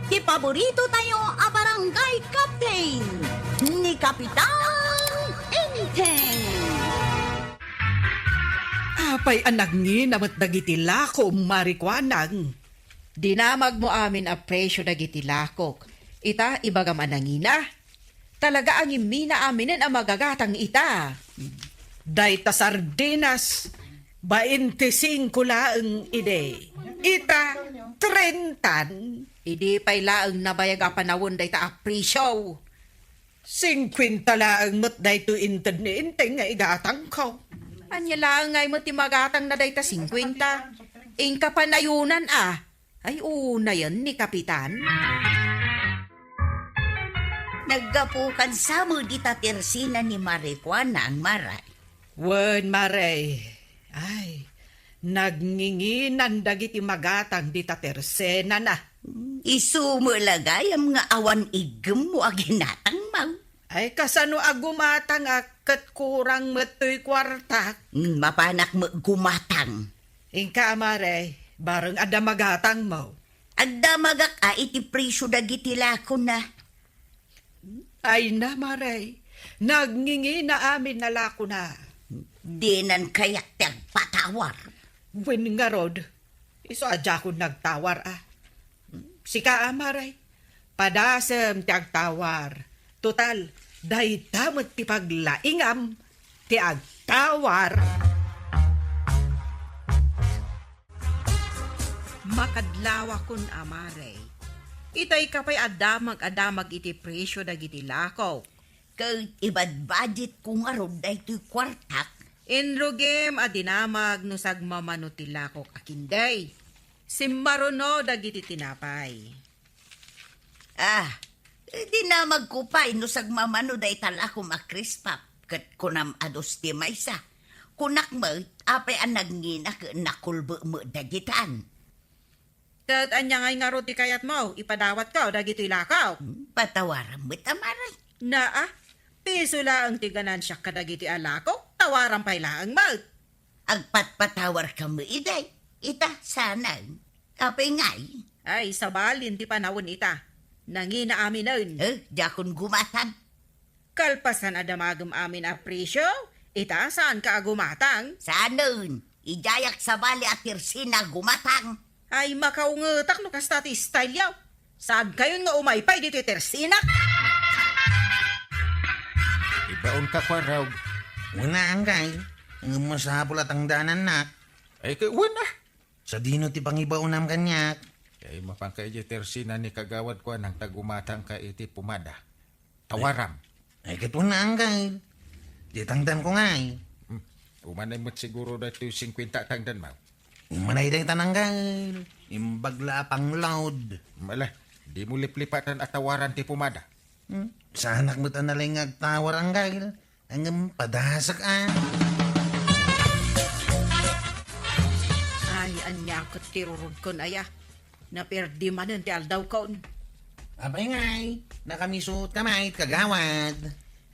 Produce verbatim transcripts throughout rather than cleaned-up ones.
Ti paborito tayo a barangay captain, ni Kapitan Enteng. Apay a nangina met dagiti lakom, Mari Kuanang? Dinamagmo amin a presio dagiti lakok. Ita, ibagam a nangina. Talaga a ngimmina aminen a magagatang ita. Dayta sardinas, baintisingko laeng idi. Ita, trentan. Idi pay laeng nabayag a panawen dayta a presio. Singkuenta laeng met daytoy inted ni Enteng nga igatangko. Ania laeng ngay met ti magatangna dayta singkuenta? Inka panayonan a. Ay, unayen ni Kapitan. Naggapukan sa met dita tersina ni Mari Kuanang, Mari. Wen, Mari. Ay, nagnginginan dagiti magatang dita tersenana. Isu met la gayam nga awan iggemmo a ginatangmo. Ay, kasano a gumatang a ket kurang met toy kuartak? Hmm, mapanak met gumatang. Inka, Mari, bareng adda magatangmo. Agdamagak a iti presio dagiti lakona. Ay na, Mari, nagngingina amin a lakona. Dinan kayat ti agpatawar. Wen ngarud, isu a diakon nagtawar a. Sika a, Mari, padasem ti agtawar. Total, dayta met ti paglaingam ti agtawar. Makadlawakon a, Mari. Itay ka pay a damag a damag iti presio dagiti lakok. Ket ibadbaditko ngarud daytoy kuartak. Inrugim a dinamag no sagmamano ti lakok a kinday. Simmaruno dagiti tinapay. Ah, dinamagko pay no sagmamano dayta lakom a Crisp Puff, ket kunam a dos ti maysa. Kunak met, apay a nagngina ket nakulbek met dagitan. Ket ania ngay ngarud ti kayatmo? Ipadawatko dagitoy lakok. Hmm, patawaram met, a, Mari. Naa, piso laeng ti ganansiak kadagitoy a lakok, tawaram pay laeng met. Agpatpatawarka met idi. Ita, saan? Apay ngay? Ay, sabalin ti panawen ita. Nangina aminen. Eh, diakon gumatang. Kalpasan a damagem amin a presio, ita, saanka a gumatang? Saanen, idiayak sabali a tersina a gumatang. Ay, makaungetak no kasta ti style yo. Saankayon nga umaypay ditoy tersina? Ibaonka, Kuarog. Wen a, Anggal. Ngem masapul a tangdanannak. Ay, kay, wen a. Sadino ti pangibaonam kaniak? Kay mapanka idiay tersina ni Kagawad Kuanang ta gumatangka iti pomada. Tawaram. Ay, ket wen a, Anggal. Di tangdanko ngay. Hmm. Umanay met siguro daytoy singkuenta a tangdanmo. Umanay daytan, Anggal. Imbag la a panglaod. Mala, dimo liplipatan a tawaran ti pomada. Hmm? Saanak met a nalaing nga agtawar, Anggal. Ngem padasek a. Ay, ania ket ti rurudkon aya? Naperdi manen ti aldawkon. Apay ngay, nakamisuotka met, kagawad.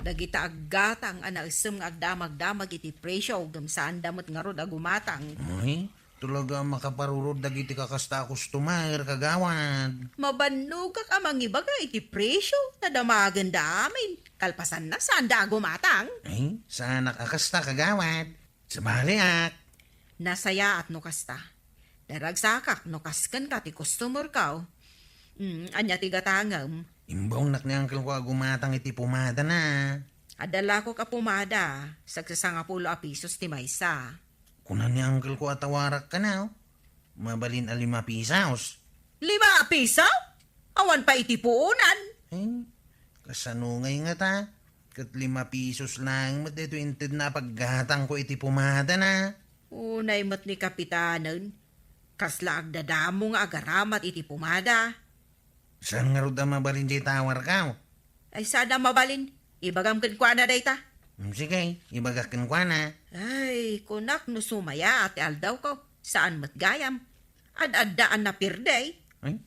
Dagita aggatang a naisem nga agdamagdamag iti presio, ngem saanda met ngarud a gumatang. Ay, talaga a makaparurod dagiti kakasta a customer, kagawad. Mabannogak a mangibaga iti presio, ta damagenda amin. Kalpasanna, saanda a gumatang. Ay, saanak a kasta, kagawad. Sabaliak. Nasayaat no kasta. Daragsakak no kaskenka ti customerko. Mm, ania ti gatangem? Imbaonnak ni uncleko a gumatang iti pomadana. Adda lakok a pomada, sagsasangapulo a pisos ti maysa. Kuna ni uncleko a tawarak kano. Mabalin a lima pisos. Lima a piso? Awan pay iti puonan. Eh, kasano ngay ngata? Ket lima pisos laeng met daytoy intedna a paggatangko iti pomadana. Unay met ni Kapitanen, kasla agdadamo nga agaramat iti pomada. Saan ngarud a mabalin diay tawarko? Ay, saan a mabalin? Ibagam kenkuana dayta. Mm, sige, ibagak kenkuana. Ay, kunak no sumayaat ti aldawko. Saan met gayam. Ad-adda a napirdi. Ay,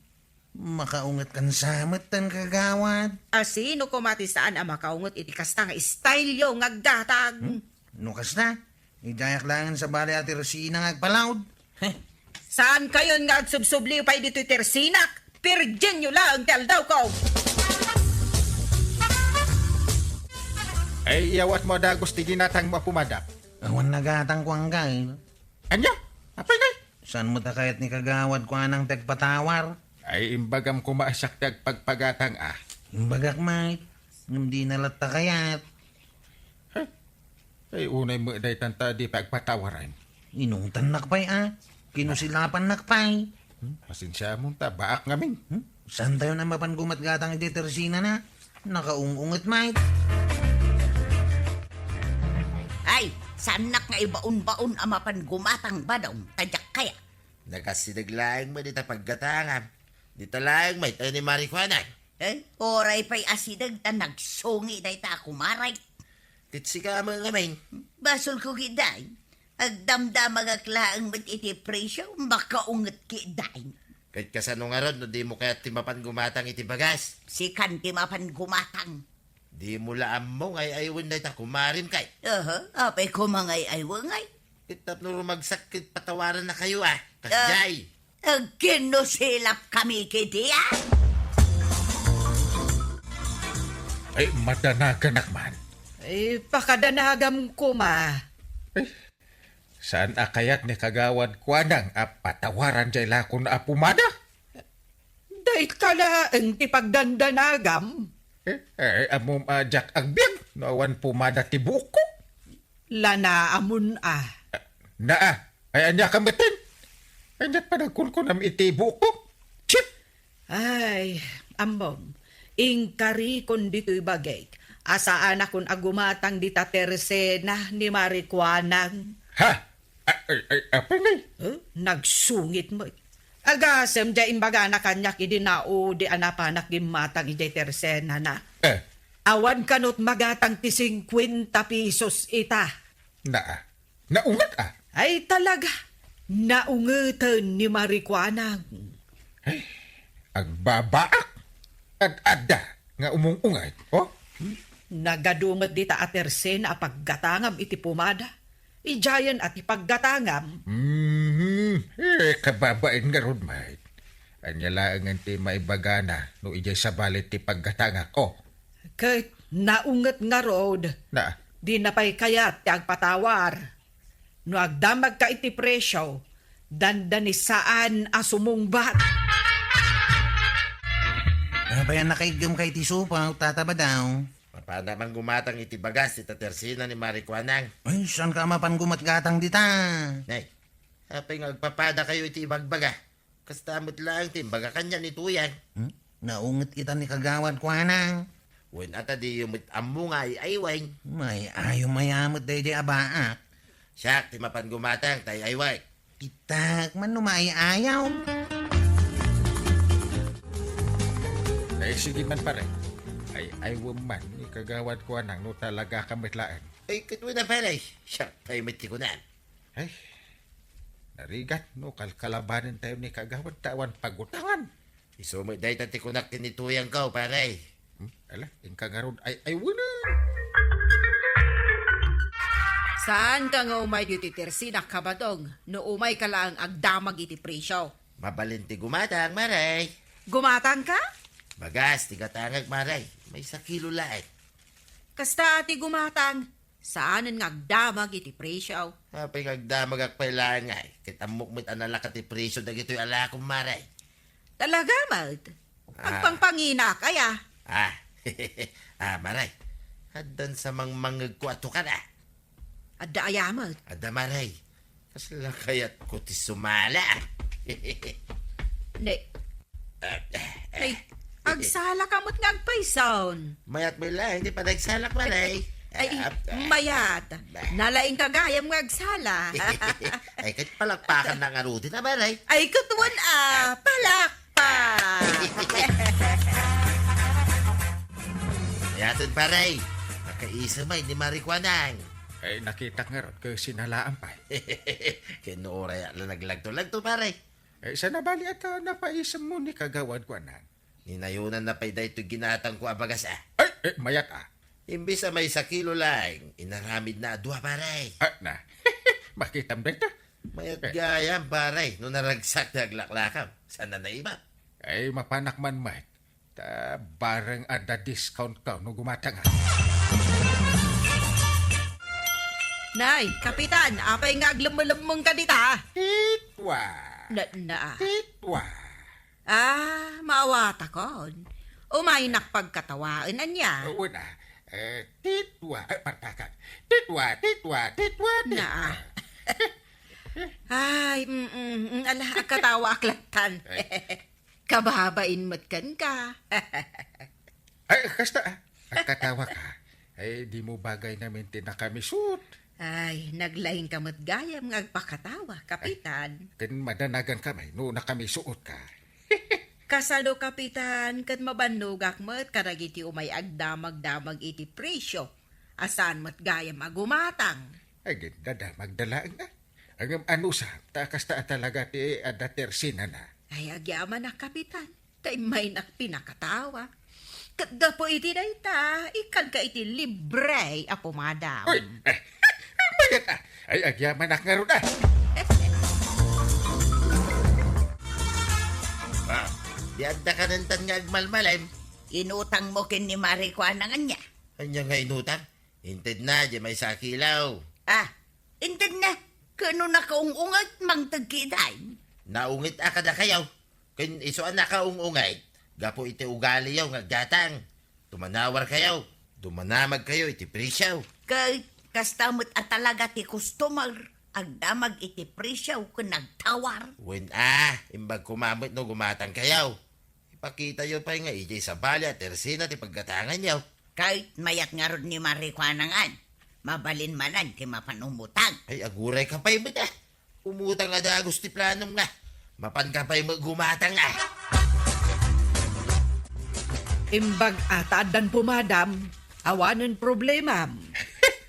makaunget kan sa met tan, kagawad. A sino koma ti saan a makaunget iti kasta nga style yo nga aggatang? Hmm? No kasta, idiayak laengen sabali a tersina nga agpalaod. Heh. Saankayon nga agsubsubliw pay ditoy tersinak? Pirdienyo laeng ti aldawko. Ay, iyawatmo a dagus ti ginatangmo a pumada. Awan nagatangko anggayo. Ania? Apay ngay? Saanmo ta kayat ni Kagawad Kuanang ti agpatawar? Ay, imbagam koma a siak ti agpagpagatang a. Imbagak met, ngem dina latta kayat. Ay, unay met daytan ta di pay agpatawaren. Inutannak pay a. Kinusilapannak pay. Hmm, pasensiamon ta, baak ngamin. Hmm? Saantayon a mapan gumatgatang iti tersinana? Nakaung-unget met. Ay, saannak nga ibaon-baon a mapan gumatang, Badong, ta diak kayat. Nagasideg laeng met dita paggatangam. Dita laeng met, ay ni Mari Kuanang. Eh, uray pay asideg ta nagsungit dayta a kumarek. Ket sika met ngamin. Basolko ketdin. Agdamdamagak laeng met iti presio, makaunget ketdin. Ket kasano ngarud no dimo kayat ti mapan gumatang iti bagas? Sikan ti mapan gumatang. Dimo la ammo nga ay-aywen dayta kumarim kay? Aha, apay koma nga ay-aywengay? Ket tapno rumagsak ket patawarannakayo a. Ah. Kasdiay. Agkinusilap kami kadi a. Ay, madanaganak man. Ay, pakadanagam koma. Ay, saan a kayat ni Kagawad Kuanang a patawaran diay lakon a pumada? Dayta laeng ti pagdandanagam. Eh, eh, ammom a diak agbiag no awan pumada ti buokko? Lana amon a. Naa, ay ania ka metten? Ania panagkunkunam iti buokko? Chip! Ay, ammom, inkarikon ditoy bagik a saanakon a gumatang dita tersena ni Mari Kuanang. Ha? A-, ay, ay, apay ngay? Eh, nagsungit met. Agasem diay imbagana kaniak idi naudi a napanak gimmatang idiay tersenana. Eh. Awan kanot magatang ti singkuenta pesos ita. Naa. Naunget a? Ay, talaga. Naungeten ni Mari Kuanang. Ay, agbabaak. Ad-adda nga umung-unget, oh? Nagadu met dita a tersena a paggatangam iti pumada. Idiayen a ti paggatangam. Mhm. Eh, kababain ngarud met. Ania laengen ti maibagana no idiay sabali ti paggatangak, oh? Ket naunget ngarud. Na? Dina pay kayat ti agpatawar. No agdamagka iti presio, dandani saan a sumungbat. Apay a nakaiggem ka iti supaw, Tata Badong? Mapana man gumatang iti bagas ita tersena ni Mari Kuanang. Ay, saanka a mapan gumatgatang dita? Nay, apay nga agpapadakayo iti ibagbaga? Kasta met laeng ti imbaga kaniak ni Tuyang. Hmm? Naunget kita ni Kagawad Kuanang. Wen, ata diyo met ammo nga ay-ayweng. May-ayo met daydiay a baak. Siak ti mapan gumatang ta ay-ayweng. Itak man no maay-ayaw. Ay, sige man, pare. Ay-aywem man ni Kagawad Kuanang no talaga ka met laeng. Ay, ket wen a, pare. Siak pay met ti kunam. Ay, narigat no kalkalabanentayo ni Kagawad ta awan pagutangan. Isu met dayta ti kunak ken ni Tuyangko, pare. Hmm? Ala, inka ngarud ay-aywenen. Saanka nga umay ditoy tersena, Kabadong, no umayka laeng agdamag iti presio? Mabalin ti gumatang, Mare. Gumatangka? Bagas ti gatangek, Mare. Maysa kilo laeng. Kasta ti gumatang. Saanen nga agdamag iti presio. Apay nga agdamagak pay laeng ay, ket ammok met a nalaka ti presio dagitoy a lakom, Mare. Talaga met? Ah. Agpangpanginak aya? Ah. Ah, Mare. Addan sa mangmangegko a tukar, ah. Adda aya met? Adda, Mare. Kasla kayatko ti sumala. Ne. Ay, agsalaka met nga agpayson. Mayat met laeng ti panagsalak, Mare. Ay, ah, ah, mayat. Bah. Nalaingka gayam nga agsala. Ay, ket palakpakanna ngaruden, Mare. Ay, ket wen a, palakpak. Mayat, Mare. Nakaisem ay ni Mari Kuanang. Ay, nakitak ngarud, ket sinalaam pay. Ken no uray a la naglagto-lagto, pare. Eh, saan a bali at, ah, napaisemmo ni Kagawad Kuanang? Ninayonanna pay daytoy ginatangko a bagas, ah. Ay, eh, mayat, ah. Imbes a maysa kilo laeng, inaramidna a dua, pare. Ah, na. Makitam dayta. Mayat gayam, pare, no naragsak ti aglaklakam. Saan a naiba? Ay, mapanak man met. Ta bareng adda discount ka no gumatang, a. Nay, Kapitan, apay nga aglemmelemmeng ka dita? Titwa. Na, na. Titwa. Ah, maawatakon. Umaynak pagkatawaen, ania? Una, eh, titwa. Eh, partakan. Titwa, titwa, titwa, titwa. Na. Ay, mm, mm, mm, ala, agkatawaak lattan. Ay. Kababain met kenka. Ay, kasta, ah. Agkatawa ka. Ay, dimo bagay namin ti nakamisuot. Ay, naglaing ka met gayam nga agpakatawa, Kapitan. Ken madanagan ka met no nakamisuot ka. Kasano, Kapitan, ket mabannogak met kadagiti umay agdamagdamag iti presio, a saan met gayam a gumatang. Ay, dadamagda laeng, a. Ngem anusam, ta kasta a talaga ti adda tersinana. Ay, agyamanak, Kapitan, ta immaynak pinakatawa. Ket gapu iti dayta, ikkanka iti libre a pumadam. Uy, eh, mayat, a. Ay, agyamanak ngarud, a. Ah, di adda kanentan nga agmalmalem. Inutangmo ken ni Mari Kuanang ania? Ania nga inutang? Intedna, diay maysa a kilaw. Ah, intedna, ket no nakaung-unget, mangted kitaen. Naunget a kadakayo, ken isu a nakaung-unget, gapu iti ugaliyo nga aggatang. Tumanawar kayo, dumanamag kayo iti presyo. Ket kasta met a talaga ti customer, agdamag iti presyo ken agtawar. Wen a, imbag koma met no gumatang kayo. Ipakitayo pay nga idiay sabali a tersina ti paggatanganyo. Ket mayat ngarud ni Mari Kuanang, mabalin manen ti mapan umutang. Ay, aguray ka pay met, a. Umutang a dagus ti planom nga. Mapan ka pay met gumatang, a. Imbag a ta addan pumadam, awanen problemam.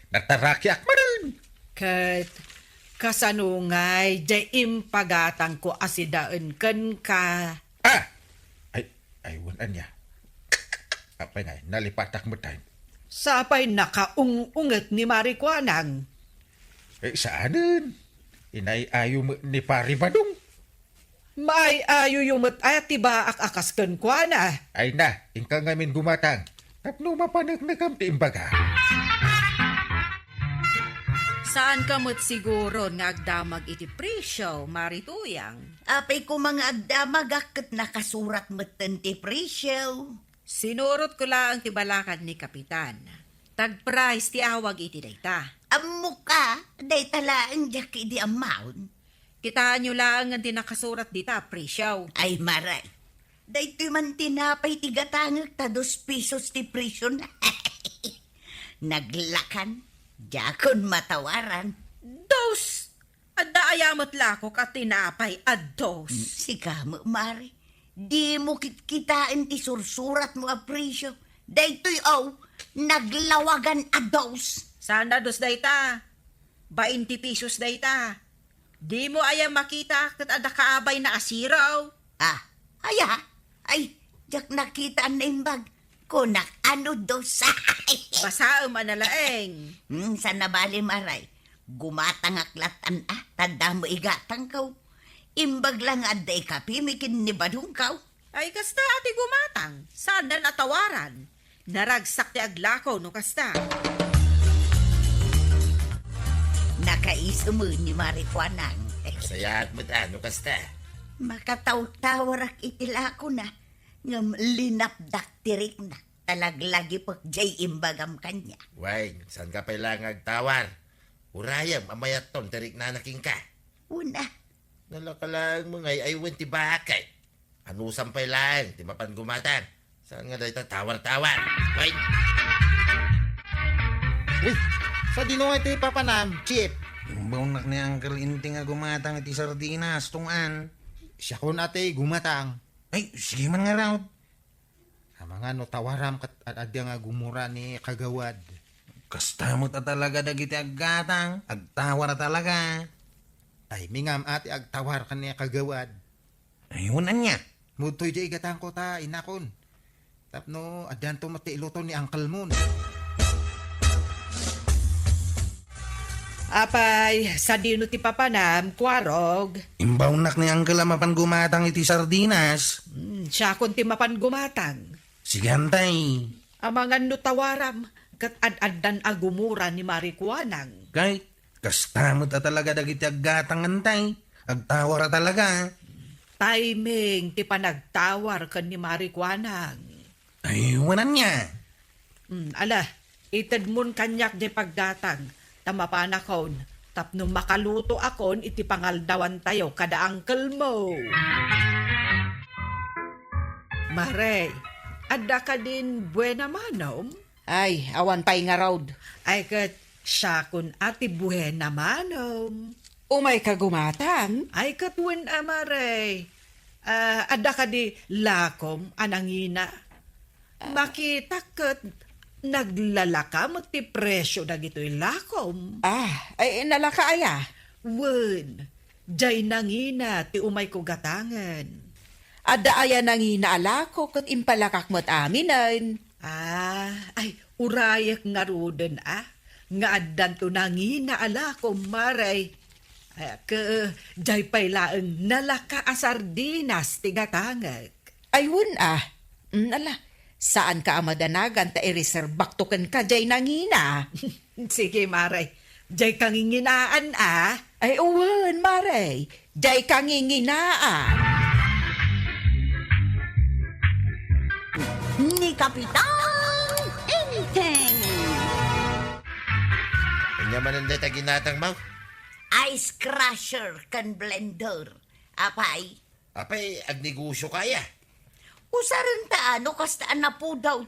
Natarakiak manen. Ket kasano ngay diay impagatangko a sidaen kenka? Ah! Ay, ay, wen ania. Apay ngay, nalipatak met ay. Sapay nakaung-unget ni Mari Kuanang. Eh, saanen? Inay-ayo met ni Pari Badong. Maay-ayoyo met aya ti baak a kas kenkuana. Ay na, inka ngamin gumatang. Tapno mapaneknekam ti imbaga. Saan ka met siguron nga agdamag iti presyo, Mari Tuyang? Apay koma nga agdamagak ket nakasurat metten ti presyo. Sinurotko laeng ti balakad ni Kapitan. Tag price ti awag iti dayta. Ammok a, dayta laeng diak idi ammaon. Kitaenyo laeng ti nakasurat dita a presyo. Ay, Mari. Daytoy man tinapay ti gatangek ta dos pesos ti presyona. Naglakan, diakon matawaran. Dos! Adda aya met lakok a tinapay a dos? Mm, sika met, Mari. Dimo kitkitaen ti sursuratmo a presyo. Daytoy, aw, naglawagan a dos. Saan a dos dayta? Bainti pesos dayta. Dimo aya makita ket adda kaabayna a zero? Ah, aya? Ay, diak nakita a naimbag. Kunak, ano dos? Basaem a nalaeng. Hmm, saan a bale, Mari. Gumatangak lattan a, ta adda met igatangko. Imbag la nga adda ikapimi ken ni Badongko. Ay, kasta a ti gumatang, saandan a tawaran. Naragsak ti aglako no kasta. Nakaiso met ni Mari Kuanang. Nasayaat met a no kasta. Makatawtawarak iti lakona, ngem linapdak ti rikna, ta laglagipek diay imbagam kaniak. Wen, saanka pay la nga agtawar? Urayem a mayatton ti riknana kenka. Wen a. Nalaka laeng met ngay ay wen ti baket. Anusam pay laeng ti mapan gumatang. Saan nga dayta tawar-tawar? Wen. Uy, sadino ngay ti papanam, Chief? Imbaonnak ni Uncle Inting a gumatang iti sardinas, tungod. Siakon a ti gumatang. Ay, sige man ngarud. Amangan no tawaram ket ad-, adda nga gumura ni Kagawad. Kasta met a talaga dagiti aggatang, agtawar a talaga. Timingam a ti agtawar ken ni Kagawad. Ay, wen ania? Mudtoy diay igatangko ta inakon. Tapno addanto met ti iluto ni Uncle Mon. Apay, sadino ti papanam, Kuarog? Imbawnak ni Uncle a mapan gumatang iti sardinas. Hmm, siakon ti mapan gumatang. Sige, antay. Amangan no tawaram, ket ad-addan a gumura ni Mari Kuanang. Kay, kasta met a talaga dagiti aggatang, antay. Agtawar a talaga. Timing ti panagtawar ken ni Mari Kuanang. Ay, wanan nga. Hmm, ala, itedmon kaniak diay paggatang, ta mapanakon, tapno makalutoakon iti pangaldawantayo kada uncle mo. Mare, adda kadin buena manom? Ay, awan pay ngarud. Ay, ket siakon a ti buena manom. Umayka gumatang? Ay, ket wen a, Mare. Ah, adda kadi lakom a nangina? Ah. Makitak ket naglalaka met ti presio dagitoy lakom. Ah, ay, nalaka aya? Wen, diay nangina ti umayko gatangen. Adda aya nangina a lako ket impalakak met aminen? Ah, ay, urayek ngaruden a, nga addanto nangina a lako, Mare. Ah, ke, diay pay laeng nalaka a sardinas ti gatangek. Ay, wen a. Mm, ala, saanka a madanagan ta ireserbakto kenka diay nangina. Sige, Mare. Diay kanginginaan a. Ay, wen, Mare. Diay kanginginaan. Ni Kapitan Enteng. Ania manen dayta ginatang, Maw? Ice crusher ken blender. Apay? Apay, agnegosyo kaya? Usaren ta no kasta a napudaw.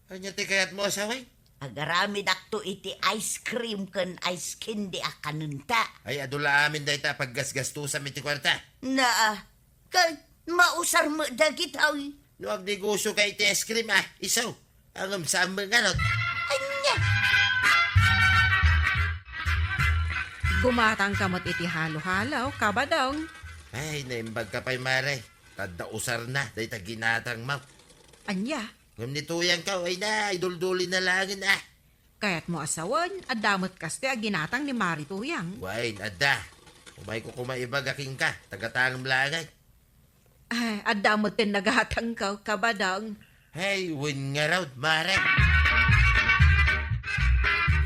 Ania ti kayatmo, asaway? Agaramidakto iti ice cream ken ice candy a kanenta. Ay, adu la amin dayta a paggasgastusam iti kuarta. Naa, ket mausar met dagitoy. No agnegosyo ka iti ice cream, a, isu. Ngem saan met ngarud? Ania? Gumatangka met iti halo-halo, Kabadong. Ay, naimbagka pay, Mare. Ta adda usarna dayta ginatangmo. Ania? Ngem ni Tuyangko, ay na, idulduli na laengen, a. Kayatmo a sawen, adda met kasta a ginatang ni Mari Tuyang. Wen, adda. Umayko koma ibaga kenka, ta gatangem laengen. Ay, adda met ti nagatangko, Kabadong. Ay, wen ngarud, Mare.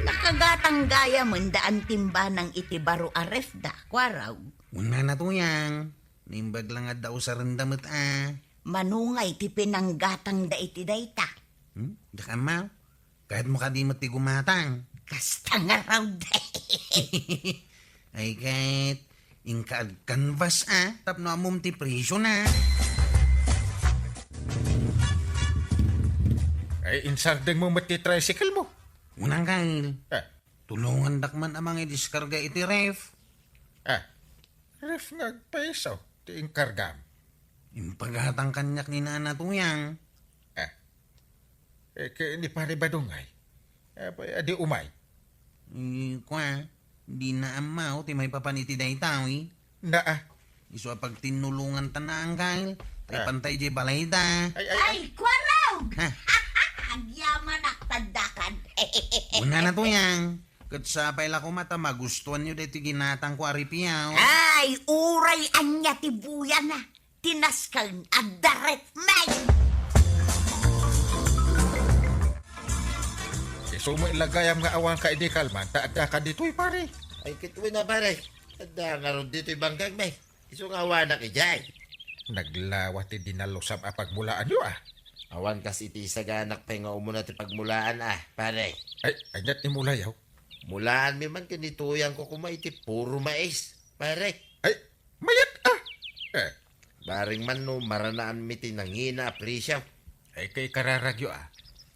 Nakagatang gayam daan timbanang iti baro a refda, Kuarog. Wen, Nana Tuyang, naimbag la nga adda usarenda met a. Mano ngay ti pinanggatangda iti dayta? Hmm? Diak ammo. Kayatmo kadi met ti gumatang? Kasta ngarud. Ay, ket inka ag-canvas a, tapno ammom ti presiona. Ay, insardengmo met ti tricycle mo. Unang kail. Ah. Tulongandak man a mangidiskarga iti ref. Ah, ref nga agpaiso ti inkargam. Impagatang kaniak ni Nana Tuyang. Ah, eh, ke-, ni Pare Badong ngay? Apay, adi umay? Eh, kua, dina ammo ti maipapan iti dayta, wi. Naa. Isu a pagtinnulongan ta na, Angkal. Tay Ah. pantay jay balayda. Ay, ay, ay. Ay, Kuarog! Ha? Agyamanak, taddakan. Una na to, yang. Ket sapay la koma ta magustuanyo daytoy ginatangko a ripiaw. Ay, uray ania ti buyana. Ti nasken, adda ref man. Isu met la gayam nga awanka idi kalman, ta addaka ditoy, pare. Ay, ket wen a, pare. Adda ngarud ditoy bangkag, may. Isu nga awanak idiay. Naglawa ti dinalusam a pagmulaanyo, a. Awan kas iti isaganak pay nga umuna ti pagmulaan, a, pare. Ay, aniat imulayo? Mulaanmi man ken ni Tuyangko koma iti puro mais, pare. Ay, mayat, a. Eh. Bareng man no maranaanmi ti nangina a presio. Ay, kay kararagyo, a.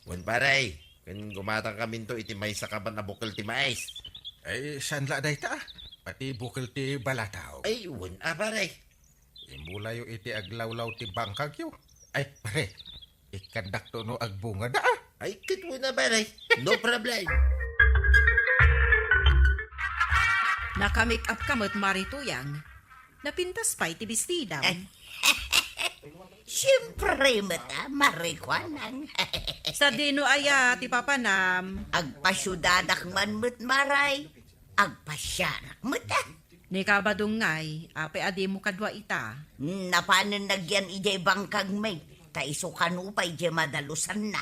Wen, pare, ken gumatangkaminto iti maysa kaban a bukel ti mais. Ay, saan la dayta, a? Pati bukel ti balataw. Ay, wen a, pare. Imulayo iti aglawlaw ti bangkagyo. Ay, pare, ikkandakto no agbungada, a. Ay, ket wen a, pare. No problem. Naka-make up ka met, Mari Tuyang. Napintas pay ti bestidam. Siempre met, a, Mari Kuanang. Sadino aya ti papanam? Agpasiudadak man met, Mare. agpasiarak met, a. Ni Kabadong ngay, apay a dimo kadua ita? Napanen nagyan idiay bangkag met, ta isu kano pay diay madalusanna.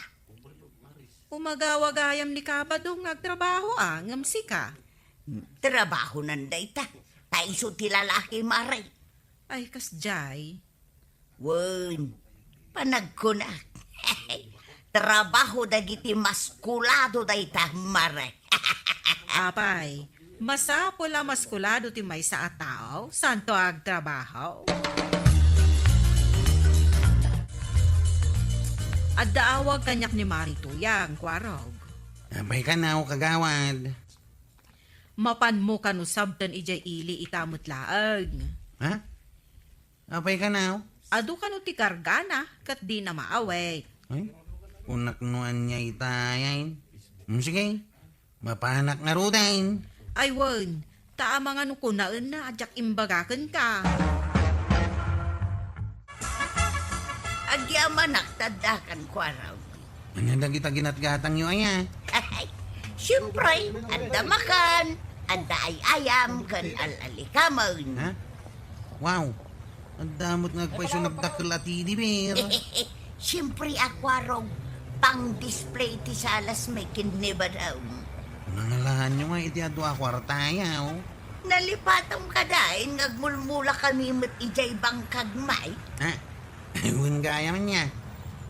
Umagaw gayam ni Kabadong nga agtrabaho a, ngem sika? Trabahonan dayta, ta isu ti lalaki, Mare. Ay, kasdiay. Wen, panagkunak. Trabaho dagiti maskulado dayta, Mare. Apay, masapul a maskulado ti maysa a tao, santo agtrabaho. Adda awag kaniak ni Mari Tuyang, Kuarog. Apay kano, kagawad? Mapanmo kano sabten idiay ili ita met laeng. Ha? Apay kano? Adu kano ti kargana, ket dina maawit. Ay, kunak no ania ita, ay. Mm, sige, mapanak ngaruden. Ay wen, ta amangan no kunaenna a diak imbaga kenka. Agyamanak ta addakan, Kuarog. Ania dagita ginatgatangyo aya? Siempre, adda makan, adda ay-ayam, ken al-alikamen. Ha? Wow! Adda met nga agpayso nagdakkel a teddy bear. Siempre a, Kuarog, pang-display ti salas met ken ni Badong. Nangalaanyo nga iti adu a kuarta aya, o? Nalipatam kadaen nga agmulmula kami met idiay bangkag met. Ha? Wen gayam ania.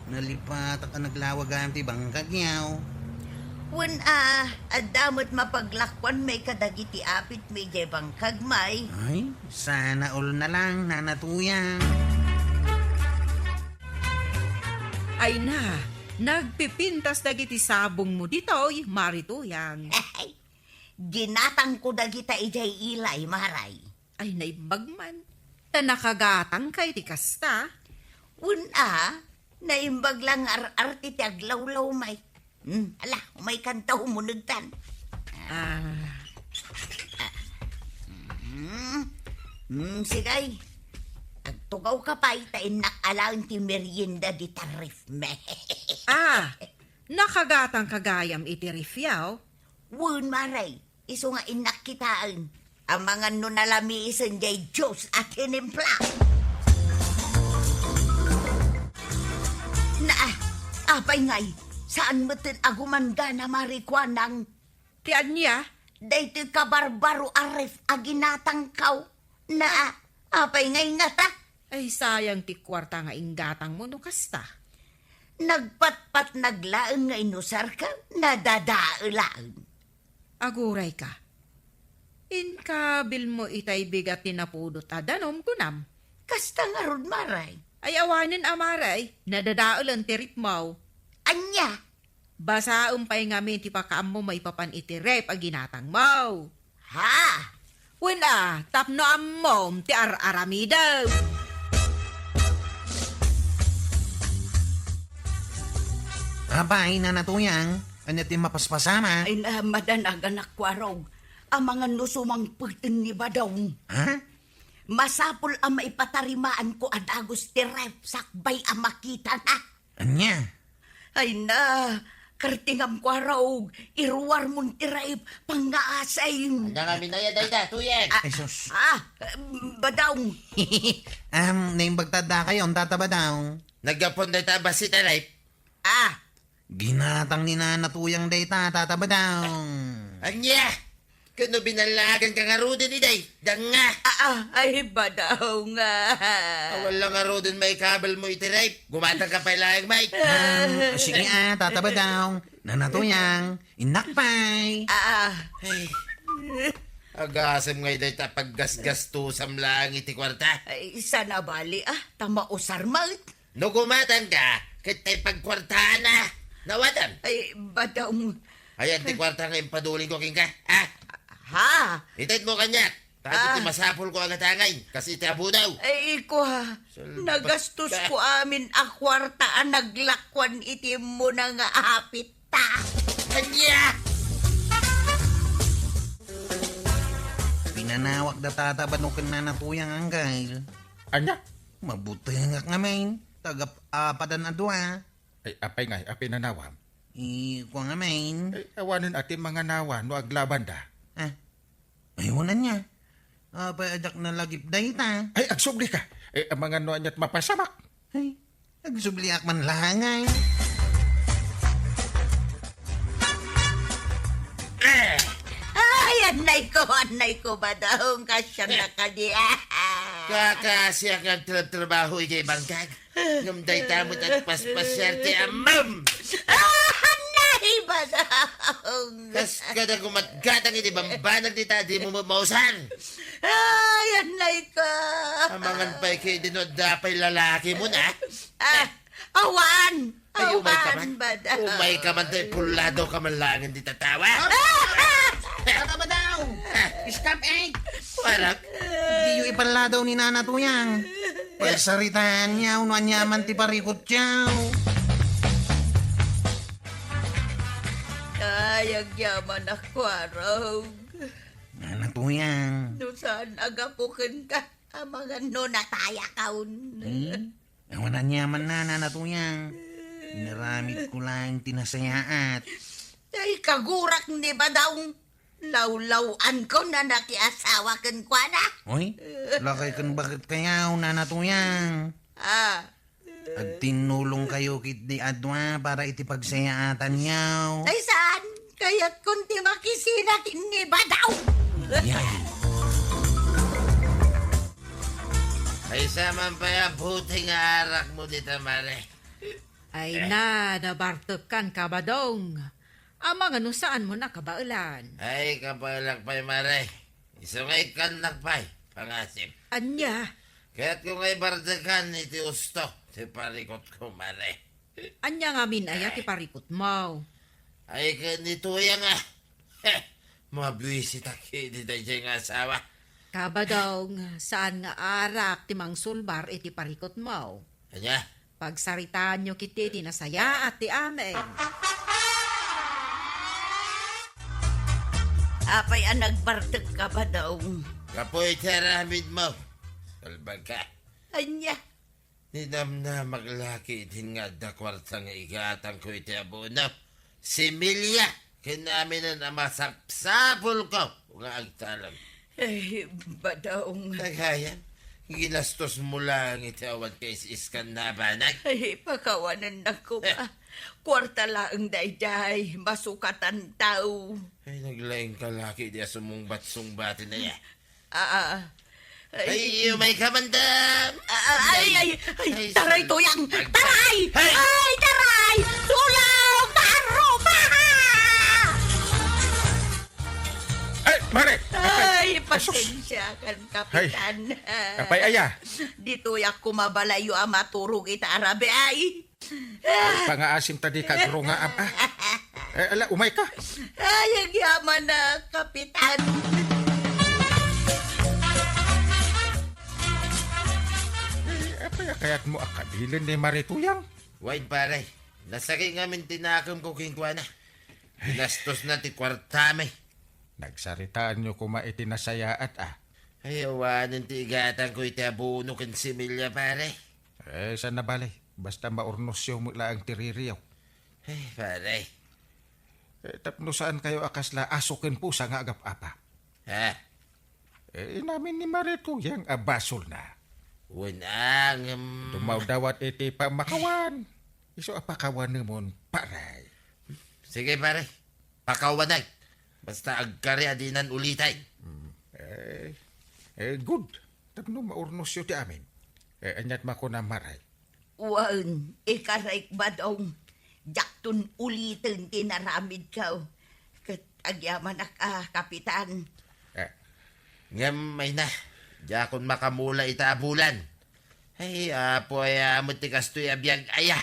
Nalipatak a naglawag gayam ti bangkagyo. Wen a, adda met mapaglakuan met kadagiti apit met idiay bangkag met. Ay, sana all na lang, Nana Tuyang. Ay na, nagpipintas dagiti sabongmo ditoy, Mari Tuyang. Ginatangko dagita idiay ilay, Maray. Ay, naimbag man. Ta nakagatangka iti kasta. Wen a, naimbag la nga ar-arte ti aglawlaw met. Hmm, ala, umaykan ta umunegtan. Ah. Hmm, hmm, sige. Agtugawka pay ta innak alaen ti merienda dita ref met. Ah, nakagatangka gayam iti ref, yaw? Wen, Maray. Isu nga innak kitaen. Amangan no nalamiisen diay juice a tinimpla. Na, apay ngay, saan metten a gumanggana, Mari Kuanang? Ti ania? Daytoy kabarbaro a ref a ginatangko. Na, apay ngay ngata? Ay, sayang ti kuarta nga inggatangmo no kasta. Nagpatpatnag laeng nga inusarka, nadadaelaen. Agurayka. Inka bilmo itay bigat ti napudot a danom, kunam? Kasta ngarud, Maray. Ay, awanen a, Maray, nadadaelen ti rifmo. Ania? Basaem pay ngamin ti pakaammo maipapan iti ref a ginatangmo. Ha? Wen a, tapno ammom ti ar-aramidem. Apay, Nana Tuyang, ania ti mapaspasama? Ay, na, madanag, anak Kuarog. Amangan no sumangpeten ni Badong. Ha? Masapul a maipatarimaanko a dagus ti ref sakbay a makitana. Ania? Ay na, kartingam Kuarog, iruarmon ti ref, pangngaasim. Ania ngamin aya dayta, Tuyang? Ah, Jesus. Ah, Badong. Am, naimbag ta addakayo, Tata Badong. Naggapuan dayta a bassit a ref. Ah. Ginatang ni Nana Tuyang dayta, Tata Badong. Ania? Ken no binallaganka ngaruden idiay, danga. Ah, ah, ay, Badong. Awan la ngaruden maikabelmo iti ref. Gumatangka pay laeng met. Ah, sige, ah, Tata Badong. Nana Tuyang, innak pay. Ah, ah. Ay. Agasem ngay dayta paggasgastusam laeng iti kuarta. Ay, sana bali, ah, ta mausar met. No gumatangka, ket ta ipagkuartaanna. Nawatem? Ay, Badong. Ayan ti kuarta nga impadulinko kenka, ha? Ha? Itedmo kaniak. Ta adu ti masapulko a gatangay, kas iti abudaw. Ay, kua, nagastosko amin a kuarta a naglakuan iti immuna nga apitta. Ania? Pinanawak da Tata Badong ken Nana Tuyang, Anggail. Ania? Mabutengak ngamin. Tagap-apadan a dua. Ay, apay ngay a pinanawam? Ay, kua ngamin. Ay, awanen a ti manganawa no aglabanda. Ah, Ay, wen ania. Apay a diak nalagip dayta? Ay, agsublika. Eh, amangan no ania't mapasamak. Ay, agsubliak man laeng. Eh! Ay, annay ko, annay ko, Badong. Kasyan na kadi, ah. Kakasiak nga agtrabtrabaho idiay bangkag. Ngem dayta met agpaspasiar ti ammom. Ah, annay, Badong. Kas kada gumatgatang iti bambanag dita, dimo met mausar. Ay, annay ka. Amangan pay ketdi no adda pay lalakimon, ah. Ah, awan. Ay, umay ka man. Awan, Badong. Umay ka man, tay pullado ka man laengen dita tawa. Ah! Tata Badong! Stop it! Warak. Diyo ipalladaw ni Nana Tuyang. Pagsaritaanyo no aniaman ti parikutyo. Ay, agyamanak, Kuarog. Nana Tuyang. No saan a gapu kenka, amangan no natayakon. Hmm? Awan aniaman, Nana Tuyang. Inaramidko laeng ti nasayaat. Ay, kagurak ni Badong. Lawlaw-anko no nakiasawa kenkuana. Oy, lakay ken baket kayaw, Nana Tuyang. Ah. Agtinnulongkayo ketdi a dua para iti pagsayaatanyo. Ay, saan? Kayatkon ti makisina ken ni Badong. Ay. Maysa man pay a buti nga arakmo dita, Mare. Ay na, nabartekkan ka, Badong. Amangan no saanmon a kabaelan. Ay, kabaelak pay, Mare. Isu nga ikkannak pay, pangasim. Ania? Kayatko nga ibartekan iti usto ti parikutko, Mare. Ania ngamin aya ti parikutmo? Ay, ken ni Tuyang a. Mabuisitak idi daydiay nga asawa. Ka, Badong, saan nga arak ti mangsulbar iti parikutmo. Ania? Pagsaritaanyo ketdi ti nasayaat ti amin. Apay a nagbartekka, Badong? Gapu iti aramidmo. Salbagka. Ania? Ninamnamak la ketdin nga adda kuarta nga igatangko iti abono, similya, ken aminen a masapsapulko nga agtalem. Ay, Badong. Gayam, ginastosmo laeng iti awan kais-iskan a banag. Ay, pakawanennak koma. Eh. Kuarta laeng daydiay, masukatanto. Ay, naglaingka la ketdi a sumungbat-sungbaten aya. Ah, ah. Ay, umay ka man, dam. Ah, ah, ay, ay, ay, ay, taray, Tuyang! Ay, taray! Ay! Ay, taray! Tulong! Maarrupa! Ay, Mare! Ay, ay, sus! Pasensya kan, Kapitan. Ay, apay aya? Ditoy ako mabalayo a maturog ita arabi, ay. Ay, pangaasim ta di ka agrungaam, ah. Eh, ala, umay ka. Ay, agyamanak, Kapitan. Eh, apay a kayatmo a kabilen ni Mare Tuyang? Wen, pare. Nasakit ngamin ti nakemko kenkuana. Ginastosna ti kuartami. Nagsaritaanyo koma iti nasayaat, ah. Ay, awanen ti igatangko iti abono ken similya, pare. Eh, saan a bale? Basta maurnosyo met laeng ti ririyo. Ay, pare. Eh, tapno saankayo a kasla aso ken pusa nga agap-apa. Ha? Eh, inamin ni Mare Tuyang a basolna. Wen, ah, ngem dumawdawat iti pammakawan. Isu a pakawanemon, pare. Sige, pare. Pakawanek. Basta agkari a dinan uliten. Mm. Eh, eh, good. Tapno maurnosyo ti amin. Eh, ania't makuna, Mare? Wen, ikarek, Badong. Diakton uliten ti naramidko. Ket agyamanak a, Kapitan. Eh. Ngem, ay na, diakon makamula ita a bulan. Ay, Apo, aya met ti kastoy a biag aya.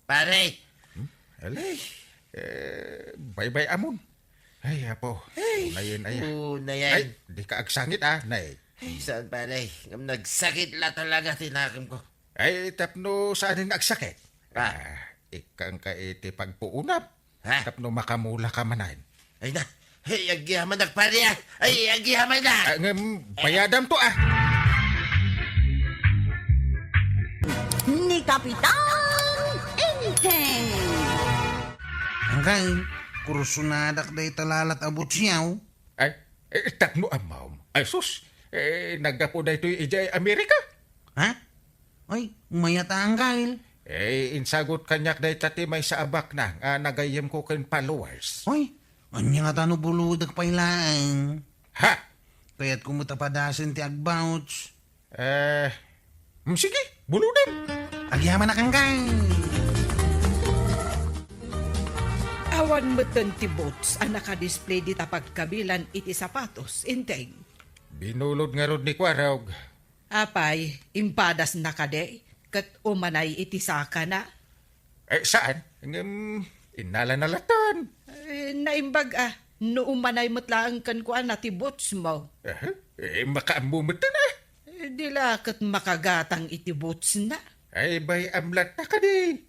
Pare. Hmm? Ala? Ay. Eh, baybay-amon. Ay, Apo. Ay, unayen, aya. Unayen. Ay, di ka agsangit, ah, nay. Ay, saan, pare? Ngem nagsakit la talaga ti nakemko. Ay, tapno saanen nga agsakit? Ah. Ah, ikkanka iti pagpuonam. Ha? Tapno makamula ka manen. Ay na. Ay, agyamanak, pare, ah. Ay, agyamanak. Ah, ngem, bayadam to, ah. Ni Kapitan Enteng. Angkay, kursunadak dayta lalat a butsiaw. Ay, Eh, tapno ammom. Ay, sus! Eh, naggapu daytoy idiay Amerika? Ha? Ay, mayat a, Angkel. Eh, insagot kaniak dayta ti maysa a baknang a nagayyemko ken followers. Ay, ania ngata no bulodek pay laeng? Ha? Kayatko met a padasen ti agbouts. Eh, mm, sige, bulodem. Agyamanak, Angkel. Awan metten ti boots a nakadisplay dita pagkabilan iti sapatos, Enteng. Binulod ngarud ni Kuarog. Apay, impadasna kadi ket umanay iti sakana? Eh, saan? Ngem, innalana latta. Eh, naimbag a, no umanay met laeng kenkuana ti bootsmo. Eh, eh, makaammo metten a. Eh, di la ket makagatang iti bootsna. Ay, bay-am latta kadi.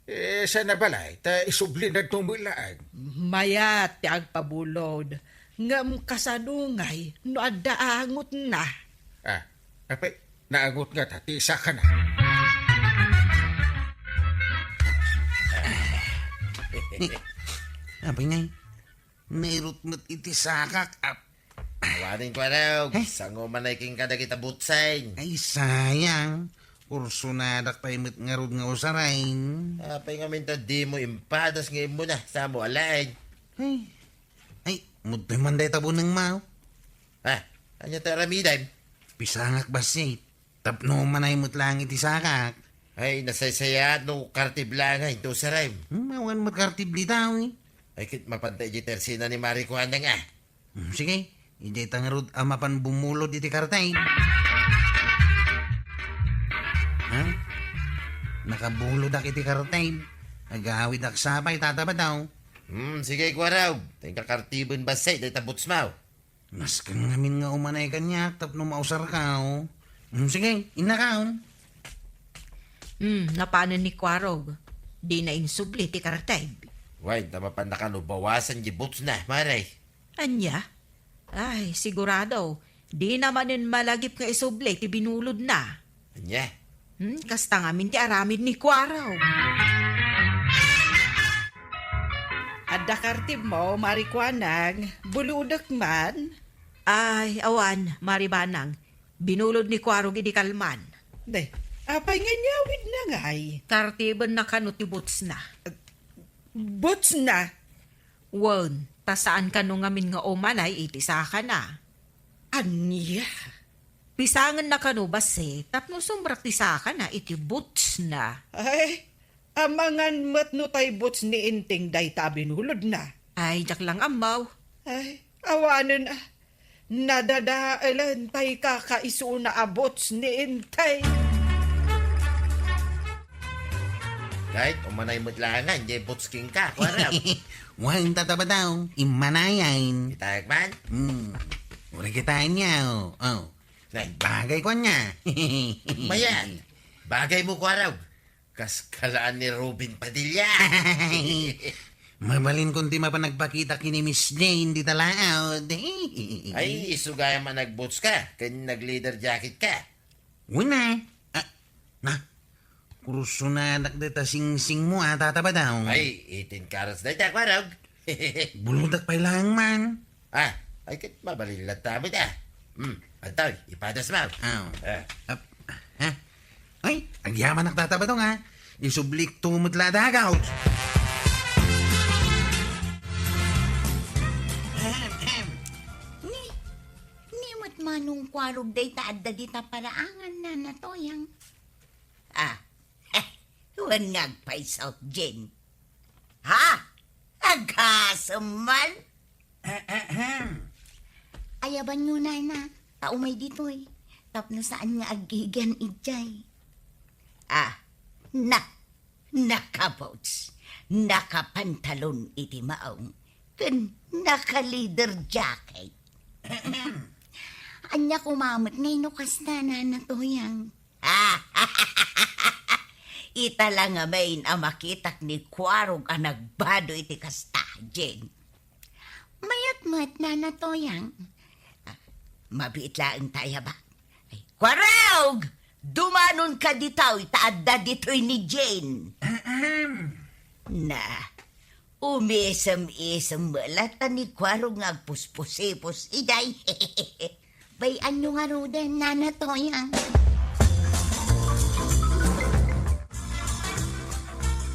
Eh, saan a balay, ta isublina met laeng. Mayat ti agpabulod, ngem kasadungay no adda angotna. Ah, apay, naangot ngata ti sakana. Apay ngay, nairut met iti sakak. Ap- Awanen, Kuarog. Eh? Sango manay kenka dagita bootseng. Ay, sayang. Kursonadak pay met ngarud nga usaren. Apay ngamin ta dimo impadas nga immuna, samo alaen. Ay, ay, mudtoy man dayta buneng, maw. Ah, ania ti aramidem? Pisangak bassit. Tapno manay met laeng iti sakak. Ay, nasaysayaat no kartib laeng a intusarem. Hmm, awan met kartib dita, eh. Ay, ket mapanta idiay tersina ni Mari Kuanang, ah. Hmm, sige, idiay ta ngarud a mapan bumulod iti kartib. Ha? Nakabulodak iti kartib. Agawidak sapay, Tata Badaw. Hmm, sige, Kuarog. Tenka kartiben bassit dayta bootsmo. Nasken ngamin nga umanay kaniak tapno mausarka, oh. Mm, sige, innakaon. Mm, napanen ni Kuarog. Dina insubli ti kartib. Wen, ta mapanna kano bawasan di bootsna, Mare. Ania? Ay, sigurado. Dina manen malagip nga isubli ti binulodna. Ania? Hmm, kasta ngamin ti aramid ni Kuarog. Adda kartibmo, Mari Kuanang, bulodek man. Ay, awan, Mari Banang. Binulod ni Kuarog idi kalman. De, apay nga inyawidna ngay? Kartibenna kano ti bootsna. Bootsna? Wen, ta saan kano ngamin nga umanay iti sakana. Ania? Pisangenna kano bassit tapno sumrak ti sakana iti bootsna. Ay, amangan met no tay boots ni Enteng dayta a binulodna. Ay, diak lang ammo. Ay, awanen a. Nadadaelen tay kakaisuna a boots ni Enteng. Ket umanay met laeng ngay boots kenka, Kuarog. Wen, Tata Badaw, immanayen. Kitaek man? Hmm. Uray kitaenyo. Oh. Nay. Bagay ko ania. Mayat. Bagaymo, Kuarog. Kas kalaan ni Robin Padilla. Mabalin kon ti mapan nagpakita ken ni Miss Jane dita laod. Ay, isu gayam a nagboots ka, ken nagleather jacket ka. Wen a. Ah, na, kursonadak dayta singsingmo a, Tata Badaw. Ay, itin karas dayta, Kuarog. Bulodak pay laeng man. Ah, ay ket mabalin latta met a. Hmm, adtoy, ipadasmo. Aw. Ah. Ap-, ha? Ay, agyamanak, Tata Badaw, a. Isublikto met la dagaw. Ahem, ahem. Ni, ni met manong Kuarog dayta adda dita paraangan, Nana Toyang. Ah, wen nga agpayso, Jane. Ha? Agasem man? Ahem. Ayabanyo, Nana, ta umay ditoy. Tapno saan nga aggigian idiay. Ah, na, nakaboots, nakapantalon iti maong, ken nakaleather jacket. Ahem. Ania koma met ngay no kasta, Nana Toyang? Ita la ngamin a makitak ni Kuarog a nagbado iti kasta, Jane. Mayat met, Nana Toyang. Ah, mabiit laeng ta ayaba. Ay, Kuarog! Dumanonka ditoy ta adda ditoy ni Jane. Ahem. Na, Umisem-isem met latta ni Kuarog nga agpuspusipos idiay. Bay-anyo ngaruden, Nana Toyang.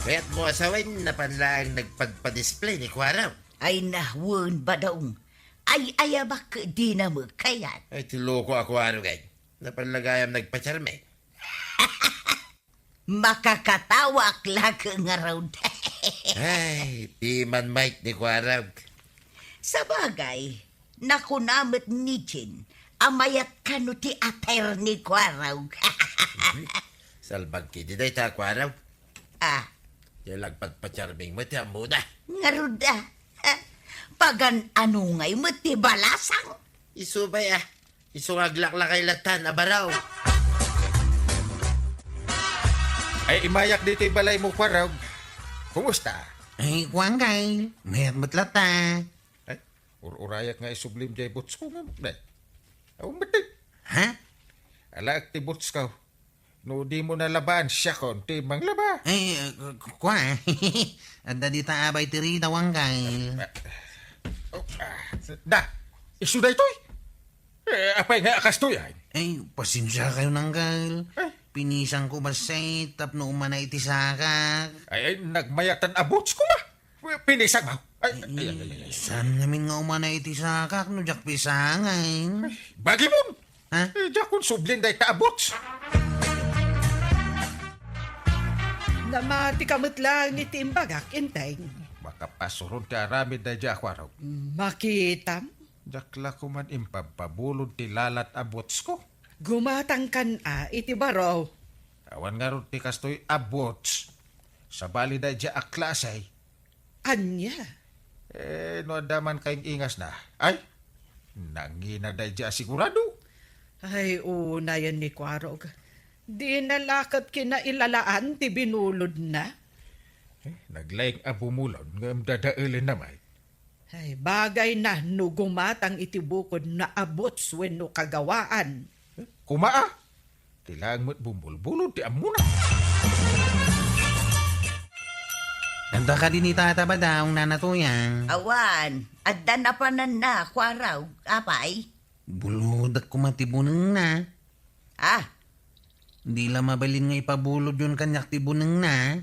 Kayatmo a sawen, napan laeng nagpagpadisplay ni Kuarog. Ay na wen, Badong. Ay-ayabak dina met kayat. Ay, ti loko a Kuarog ay. Napan la gayam nagpacharming. Makakatawak la ngarud. Ay, di man Mike ni Kuarog. Sabagay, nakuna met ni Jean a mayat kano ti ater ni Kuarog. Salbag kidi dayta, Kuarog. Ah. Diay la agpagpacharming met ti ammona. Ngarud, ah. Pagan-ano ngay met ti balasang? Isu bay, ah. Isu nga aglaklakay latta a baraw. Ay, imayak ditoy balaymo, Kuarog. Kumusta? Ay, kuan, Kyle. Mayat met latta. Ay, ur-urayak nga isublim diay boots ko nga, day. Aw, mati. Ha? Alaek ti boots ko. No dimo nalabaan, siakon ti manglaba. Ay, uh, ku-, kua. Adda dita abay ti rida, Uncle. Ah, oh, ah, da, isu daytoy. Eh, apay nga a kastoy, ay? Ay, pasensiakayon, Uncle. Ay. Pinisanko bassit tapno umana iti sakak. Ay, ay, nagmayatan a boots koma. Pinisangmo. Ay, ay, ay, ay, ay. Saan ngamin nga umana iti sakak no diak pisangen? Ay, bagimon! Ha? Eh, diakon sublin dayta a boots. Namatika met laeng iti imbagak, Enteng. Makapasuron ti aramid daydiay a Kuarog. Makitam? Diak la koman impabpabulod ti lalat a boots ko. Gumatangkan a iti baro. Awan ngarud ti kastoy a boots. Sabali daydiay a klase. Ania? Eh, no adda man kaing-ingasna. Ay, nangina daydiay a sigurado. Ay, unayen ni Kuarog. Dina la ket kinailalaan ti binulodna. Eh, naglaing a bumulod ngem dadaelenna met. Ay, bagayna no gumatang iti bukod na a boots wenno kagawaan. Kuma a? Ti laeng met bumbulbulod ti ammona. Adda kadi ni Tata Badong, Nana Toyang? Awan, adda napananna, Kuarog, apay? Bulodek koma ti bunengna. Ah. Di la mabalin nga ipabulodyon kaniak ti bunengna.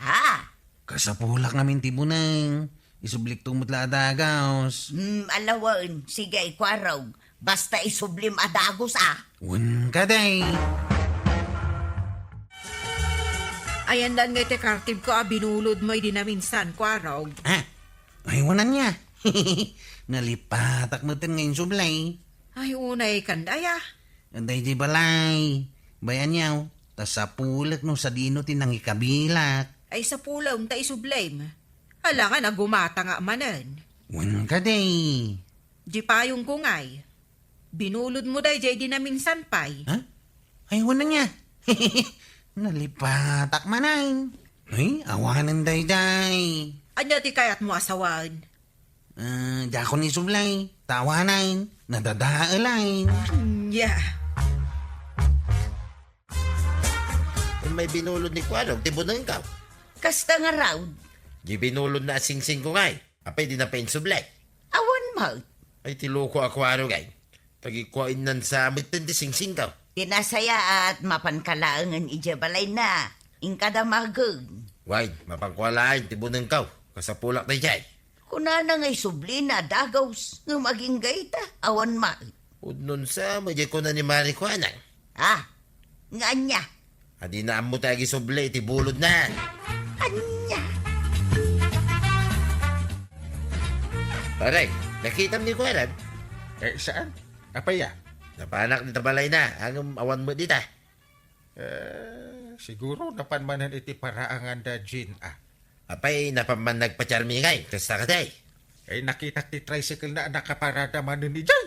Ha? Kasapulak ngamin ti buneng. Isublikto met la a dagus. Hmm, ala wen. Sige, Kuarog. Basta isublim a dagus, ah. Wen kadi. Ayandan nga iti kartibko a binulodmo idi naminsan, Kuarog. Ah, ay, wen ania. Nalipatak metten nga insubli. Ay, unay kan daya. Daydi balay. Bay-anyo, ta sapulek no sadino ti nangikabilak. Ay, sapulem ta isublim. Alangan a gumatang manen. Wen kadi. Di payongko ngay. Binulodmo daydiay idi naminsan pay. Ha? Ay, wen ania. Nalipatak manen. Ay, awanen daydiay. Ania ti kayatmo a sawen? Ah, diakon isubli, ta awanen, nadadaelayen. Nya. May binulod ni Kuarog, ti bunengko. Kasta ngarud. Di binulodna a singsingko ngay. Apay dina pay insubli? Awan met. Ay, ti loko a Kuarog ay. Tagikuainnan sa metten ti singsingko. Ti nasayaat, mapanka laengen idiay balayna. Inka damagen. Wen, mapanko laeng ti bunengko. Kasapulak daydiay. Kunana nga isublina a dagus, ngem agingga ita, awan met. Pudno sa, madi kuna ni Mari Kuanang. Ah, nga ania? Adina ammo ti agisubli iti bulodna. Ania? Pare, nakitam ni Kuarog? Eh, saan? Apay a? Napanak dita balayna, ngem awan met dita. Eh, siguro napan manen iti paraangan da Jean a. Apay, napan man nagpacharming ay, kasta kadi? Ay, nakitak ti tricycle na nakaparada manen idiay.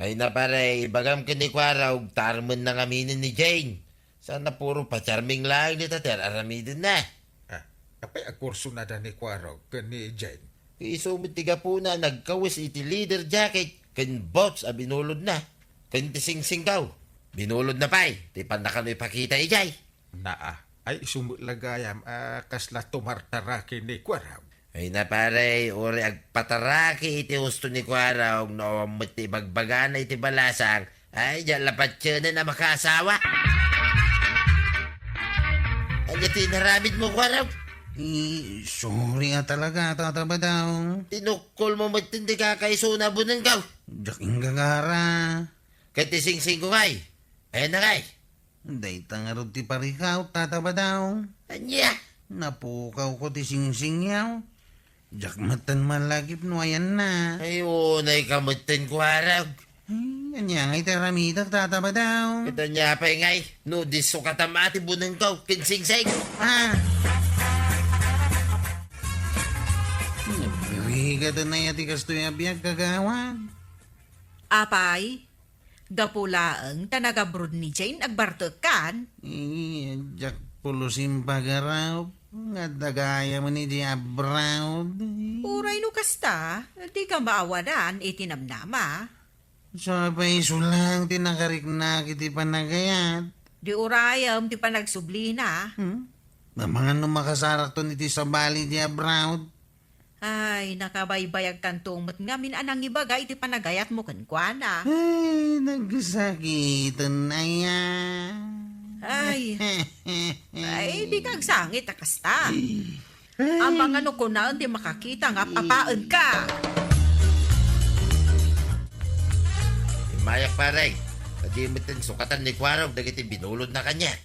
Ay na pare, ibagam ken ni Kuarog, tarmenna ngaminen ni Jane. Sana puro pacharming laeng dita ti ar-aramidenna. Ah, apay, agkursona da ni Kuarog ken ni Jane? Isu met ti gapuna, nagkawes iti leather jacket ken boots a binulodna. Ken ti singsingko, binulodna pay, ti pannakano ipakita idiay. Naa, ay isu met la gayam a kasla tumartaraki ni Kuarog. Ay na, pare, uray agpataraki iti husto ni Kuarog, no awan met ti ibagbagana iti balasang, ay, diak la patienen a makaasawa. Ania ti inaramidmo, Kuarog? Eh, sorry a talaga, Tata Badaw. Tinukkolmo met ti kakaisuna a bunengko. Diak inggagara. Ket ti singsingko ngay? Ayanna ngay? Dayta ngarud ti parikaw, Tata Badaw. Ania? Napukawko ti singsingko. Diak metten malagip no ayanna. Ay, unayka metten, Kuarog. Ay, ania ngay ti aramidak, Tata Badaw? Ket ania pay ngay, no di sukatam a ti bunengko ken singsing? Ah! Nagbibigat na ya ti kastoy a biag, kagawad. Apay, gapu laeng ta nag-abroad ni Jane, agbartekkan? Eh, diak pulos impagarup nga adda gayam iti abroad. Uray no kasta, dika maawanan iti namnama. Sa pay isu lang ti nakariknak iti panagayat. Di urayem ti panagsublina. Hmm? Amangan no makasarakton iti sabali iti abroad. Ay, nakabaybayagkanto met ngamin a nangibaga iti panagayatmo kenkuana. Ay, nagsakiten aya. Ay. Ay, dika agsangit a kasta. Ay. Amangan no kunaen ti makakita nga appapaenka. Immayak, pare. Adi met ti sukatan ni Kuarog dagiti binulodna kaniak.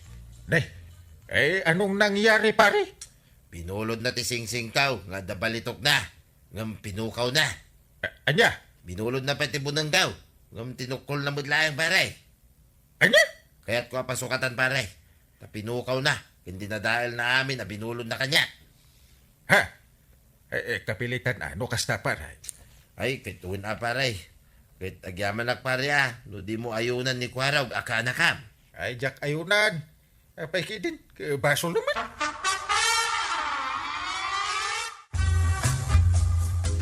Nay, eh, anong nangyari, pare? Binulodna ti singsingko nga adda balitokna, ngem pinukawna. A-, ania? Binulodna pay ti bunengko, ngem tinukkolna met laeng, pare. Ania? Kayatko a pasukatan, pare. Ta pinukawna, ken dinadaelna amin a binulodna kaniak. Ha? Eh, eh, kapilitan a, no kasta, pare? Ay, ket wen a, pare. Ket agyamanak, pare, a, no dimo ayunan ni Kuarog a kaanakam. Ay, diak ayunan. Apay ketdin, ket basol naman.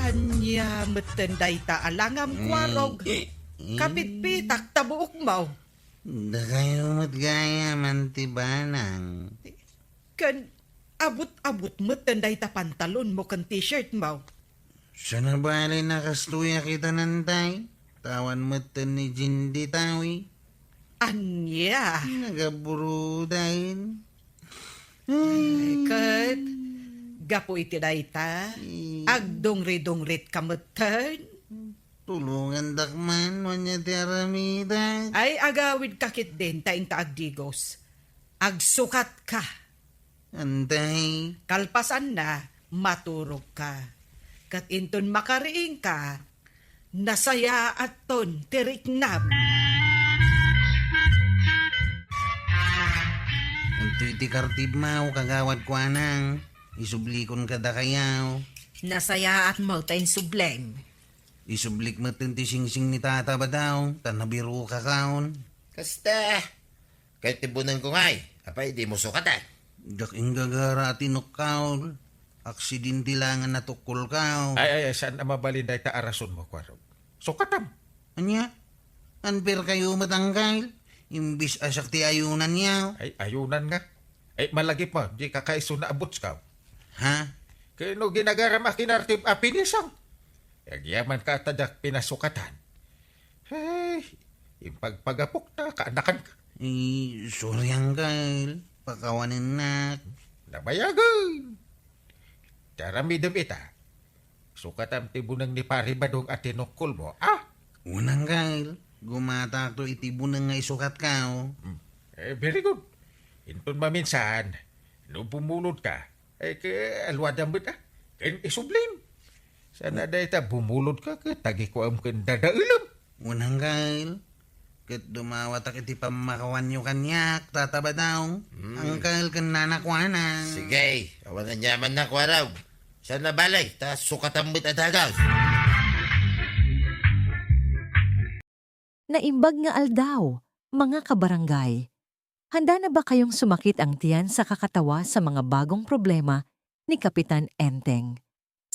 Ania metten dayta a langam, Kuarog? Mm, mm. Kapitpitak ta buokmo. Dakayo met gayam ti banang. Ken abut-abut metten dayta pantalonmo ken t-shirtmo. Saan a bale a kastoy a kitanan tay? Tawan metten ni Jindy tawi. Ania? Nagabroaden. Ay, ket gapu iti dayta, eh, agdungridungritka metten. Tulongandak man, wen ania ti aramidak. Ay, agawidka ketdin ta inka agdigos. Agsukatka. Antay. Kalpasanna, maturogka. Ket inton makariingka, nasayaatton ti riknam. Antoy ti kartibmo, kagawad kuanang? Isublikon kadakayo. Nasayaatmo ta insublem. Isublik metten ti singsing ni Tata Badaw, ta nabirokakon. Kasta. Ket ti bunengko ngay, apay dimo sukatan? Diak inggagara a tinukkaw. Aksidente lang a natukkolkaw. Ay, ay, ay, saan a mabalin dayta a rasonmo, Kuarog? Sukatam. Ania? Unfairkayo met, Angkel. Imbis a siak ti ayunanyo. Ay, ayunan nga. Ay, malagipmo, di ka kaiso na abutskaw. Ha? Kano ginagaram a kinartib a pinisang? Agyamanka ta diak pinasukatan. Hey, impagpagapok ta kaanakanka. Eh, sorry, Angkel. Pakawanennak. Nabayagen. Ti aramidem ita. Sukatam ti buneng ni Pari Badong a tinukkolmo, a? Wen, Angkel. Gumatakto iti buneng nga isukatko. Hmm. Eh, very good. Inton maminsan, no bumulodka, ay, ke, aluadam met, a? Ken isublim. Saan a dayta bumulodka, ket tagikuam ken dadaelem. Wen, Angkel. Ket dumawatak iti pammakawanyo kaniak, Tata Badaw. Hmm. Angkel ken Nana Kuana. Sige, awan aniamanna, Kuarog. Saan a bale, ta sukatam met a dagas. Naimbag nga aldaw, mga kabarangay. Handa na ba kayong sumakit ang tiyan sa kakatawa sa mga bagong problema ni Kapitan Enteng?